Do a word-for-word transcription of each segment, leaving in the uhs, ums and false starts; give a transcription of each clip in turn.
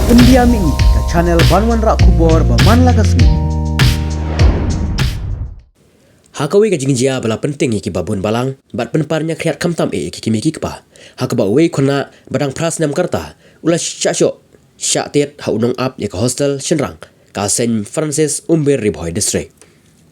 Pyndiam ïa ka channel ban wanrah khubor ba man la ka sngi. Ha kawei ka jingjia ba la pynting ïa kiba bun balang bad pynpar ñiangkhriat khamtam eh ïa ki kmie ki kpa, ha kaba uwei u khynnah ba dang phra snem ka rta u la shah shoh shah tied ha u nongap ïa ka hostel shynrang ka Saint Francis Umber, Ri Bhoi District.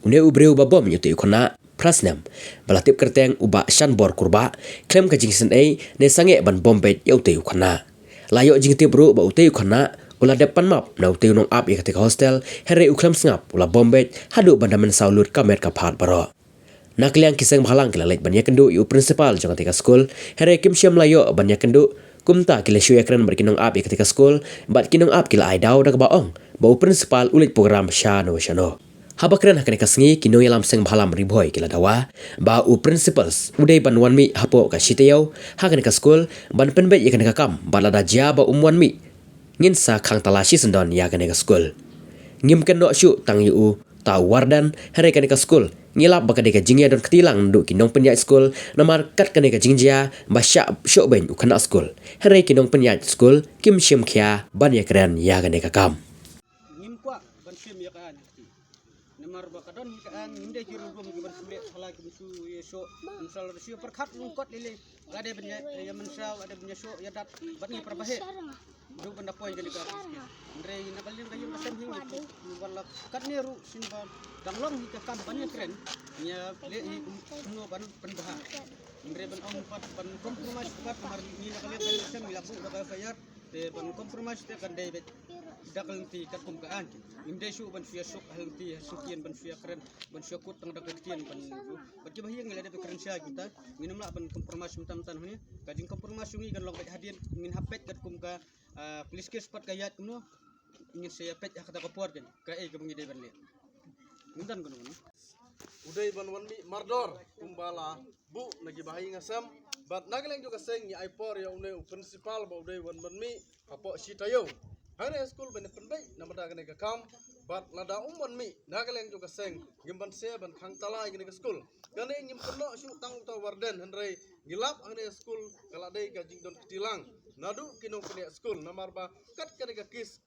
Une u briew ba bom ïa utei u khynnah phra snem ba la tip kyrteng u Bah Shanbor Kurbah khlem ka jingisynei ne sangeh ban bom beit ïa utei u khynnah. La ïoh jingtip ruh ba utei u khynnah u la dep pan map na utei u nongap ïa katei ka hostel, hynrei u khlem sngap, u la bom beit haduh ban da mynsaw lut ka met ka phad baroh. Na ka liang ki seng bhalang ki la leit ban ïakynduh ïa u principal jong katei ka skul, hynrei kim shym la ïoh ban ïakynduh. Kumta ki la shu ïakren bad ki nongap ïa katei ka skul, bad ki nongap ki la ai daw da kaba ong ba u principal u leit program shano shano. Haba kren ha kane ka sngi, ki nongïalam seng bhalang Ri Bhoi ki la dawa ba u principal u dei ban wan mih hapoh ka shi taïew ha kane ka skul ban pynbeit ïa kane ka kam, bad lada jia ba um wan mih, ngin sa khang tala shisyndon ïa kane ka skul. Ngim kynnoh shuh tang ïa uta u warden, hynrei kane ka skul ngi lap ba ka dei ka jingïadon kti lang naduh ki nongpynïaid skul, namar kat kane ka jingjia ba shah shoh beiñ u khynnah skul, hynrei ki nongpynïaid skul kim shim khia ban ïakren ïa kane ka kam. Ngim kwah ban shim ïa ka aiñ. Namar ba ka don hi ka aiñ, ngim dei ki riewlum kiban shu leh shala kiban shu ïa shoh. Mynsaw lada shu pyrkhat lyngkot lei lei, ka dei ban ïa, ïa mynsaw, ka dei ban ïa shoh ïa dat bad ngi para baheh. Dei ban da poi kane ka case. Hynrei na ka liang ka ïing ka sem hi ngi, ngi wan la katne ruh shin ba dang long hi ka kam ban ïakren, ngi ïa leh hi kumno ban pynbha. Hynrei ban ong pat ban compromise pat, namar ngi na ka liang ka ïing ka sem ngi la buh da ka F I R. Te ban compromise te kan dei beit da ka lynti katkum ka aiñ. Ngim dei shuh ban shu ïa suk ha lynti ha shu kien ban shu ïa kren ban shu ïa kut tang da ka ktien ban, bad kiba ha ïing ngi la dep kren shai kumta. Ngin ym lah ban compromise mynta mynta hangne. Ka jingcompromise jong ngi kan long beit hadien ngin hap peit katkum ka, ah, police case pat ka ïaid kumno. Ngin sa ïa peit ha kata ka por kan kaei kaba ngi dei ban leh. Ngim don kano kano. U dei ban wan mih mardor kumba la buh na kiba ha ïing ha sem. Bad na ka liang jong ka seng ngi ai por ïa une u principal ba u dei wan ban mih hapoh shi taïew hangne ha skul ban ïa pynbeit na bynta kane ka kam. Bad lada um wan mih na ka liang jong ka seng, ngim banse ban khang tala ïa kane ka skul. Kane ngim kynnoh shuh tang uta u warden, hynrei ngi lap hangne ha skul ka la dei ka jingdon kti lang naduh ki nongpynïaid skul, namar ba kat kane ka case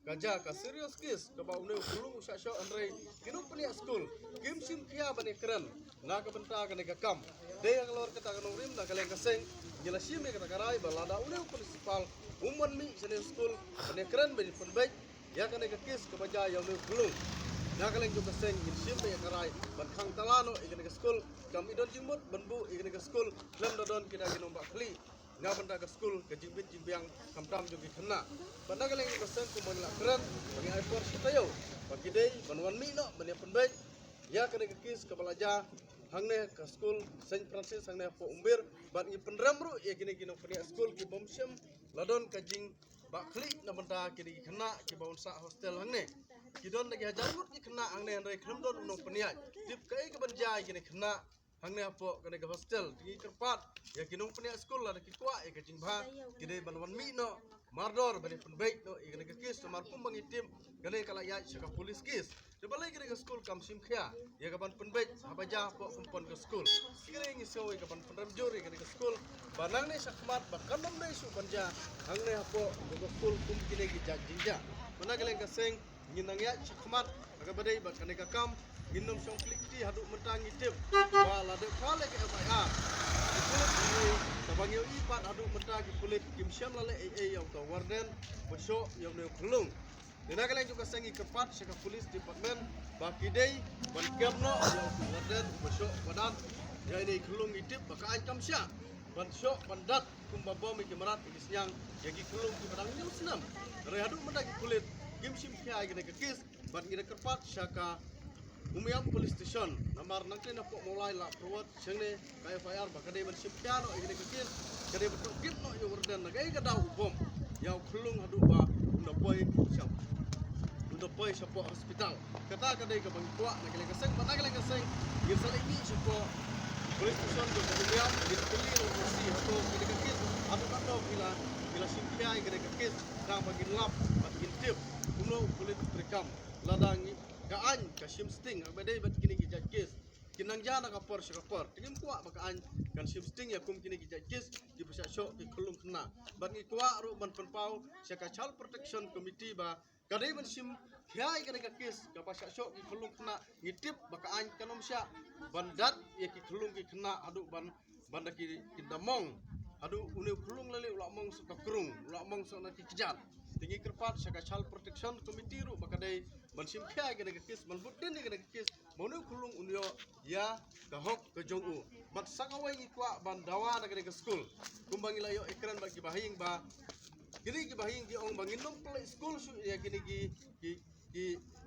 ka jia ka serious case kaba une u khyllung u shah shoh, hynrei ki nongpynïaid skul kim shim khia ban ïakren na ka bynta kane ka kam. Dei halor kata ka nongrim na ka liang ka seng ngi la shim ïa kata ka rai ba lada une u principal um wan mih shane ha skul ban ïakren ban ïa pynbeit ïa kane ka case kaba jia ïa une u khyllung, na ka liang jong ka seng ngin shim beit ïa ka rai ban khang tala noh ïa kane ka skul. Kam i don jingmut ban buh ïa kane ka skul khlem da don kita ki nongbah khlieh na bynta ka skul, ka jingbit jingbiang khamtam jong ki khynnah. Bad na ka liang jong ka seng kumba ngi la kren ba ngi ai por shi taïew ba ki dei ban wan mih noh ban ïa pynbeit ïa kane ka case kaba la jia hangne ka skul Saint Francis hangne hapoh Umber. Bad ngi pynrem ruh ïa kine ki nongpynïaid skul ki bym shym la don ka jingbah khlieh na bynta kine ki khynnah kiba wan sah hostel hangne. Ki don da ki hajar ngut ki khynnah hangne, hynrei khlem don u nongpynïaid. Tip kaei kaban jia ïa kine ki khynnah hangne hapoh kane ka hostel. Te ngi kyrpad ïa ki nongpynïaid skul lada ki kwah ïa ka jingbha, ki dei ban wan mih noh mardor ban ïa pynbeit noh ïa kane ka case, namar kumba ngi tip kane ka la ïaid sha ka police case. Te balei kane ka skul kam shim khia ïa ka ban pynbeit haba jia hapoh compound ka skul? Te kane ngi sngew ïa ka ban pynrem jur ïa kane ka skul ba nangne shakhmat ba kan ym dei shuh ban jia hangne hapoh ka skul kum kine ki jait jingjia. Bad na ka liang ka seng ngin nang ïaid shakhmat ha kaba dei bad kane ka kam. Ngin nym shong klik kti haduh mynta. Ngi tip ba la dep phah leh ka F I R. Ki pulit ngi, kaba ngi ïohi pat haduh mynta ki pulit kim shym la leh ei ei ïa uta u warden ba shoh ïa une u khyllung. Te na ka liang jong ka seng ngi kyrpad sha ka police department ba ki dei ban kem noh ïa uta u warden ba shoh ba dat ïa ine i khyllung. Ngi tip ba ka aiñ kam shah ban shoh ban dat kumba bom ïa ki mrad ïa ki sniang ïa ki khyllung kiba dang hynñiew snem. Hynrei haduh mynta ki pulit kim shim khia ïa kane ka case. Bad ngi da kyrpad sha ka Umiam Police Station, namar nangta na pok Mawlai la pyrwat shangne ka F I R ba ka dei ban shim khia noh ïa kane ka case, ka dei ban tohkit noh ïa u warden na kaei ka daw u bom ïa u khyllung haduh ba un da poi sha, un da poi shapoh hospital. Kata ka dei kaba ngi kwah na ka liang ka seng. Bad na ka liang ka seng ngin sa leit mih shapoh police station jong ka Umiam, ngin kylli ïa u O C hato kane ka case haduh katno ki la, ki la shim khia ïa kane ka case, namar ba ngin lap bad ngin tip kumno u pulit u treikam. Lada ngi, ka aiñ ka shim sting, haba dei bad kine ki jait case ki nang jia na ka por sha ka por. Te ngim kwah ba ka aiñ kan shim sting ïa kum kine ki jait case ki shah shoh ki khyllung khynnah. Bad ngi kwah ruh ban pynpaw sha ka Child Protection Committee ba ka dei ban shim khia ïa kane ka case kaba shah shoh ki khyllung khynnah. Ngi tip ba ka aiñ kan ym shah ban dat ïa ki khyllung ki khynnah haduh ban ban da ki, ki da mong. Haduh une u khyllung lane u la mong sa ka krung, u la mong sa na ki kjat. Te ngi kyrpad sha ka Child Protection Committee ruh ba ka dei ban shim khia ïa kane ka case, ban bud dien ïa kane ka case, ba une u khyllung un ïoh ïa ka hok ka jong u. Bad sa kawei ngi kwah ban dawa na kane ka skul, kumba ngi la ïoh ïakren bad ki bahaïing ba kine ki bahaïing ki ong ba ngin ym pynleit skul shuh ïa kine ki, ki, ki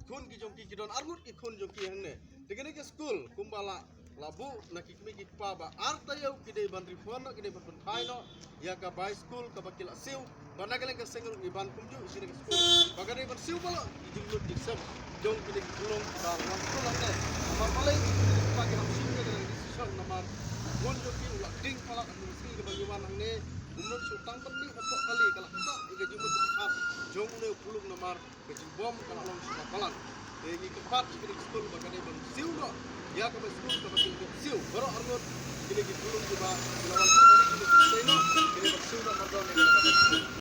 khun ki jong ki, ki don arngut ki khun jong ki hangne. Te kine ki skul kumba la, la buh na ki kmie ki kpa ba ar taïew ki dei ban refer noh, ki dei ban pynphai noh ïa ka bai skul kaba ki la siew. Bad na ka liang ka seng ruh ngi ban kumjuh ïa kine ki skul ba ka dei ban siew palat ki jinglut jingsem jong kine ki khyllung ba wan skul hangne. Namar balei kine ki kpa ki hap shim ïa kane ka decision namar u khun jong ki u la ding palat ha kane ka skul kaba ngi wan hangne. Um nud shuh tang ban mih hapoh kali, ka la ktah ïa ka jingmut jingpyrkhat jong une u khyllung namar ka jingbam ka la long sha palat. Te ngi kyrpad sha kine ki skul ba ka dei ban siew noh ïa ka bai skul kaba ki la siew baroh arngut. Kine ki khyllung kiba ki la wan siew, kine ki siew noh, ki dei ban siew noh, pardon, ïa ka bai skul.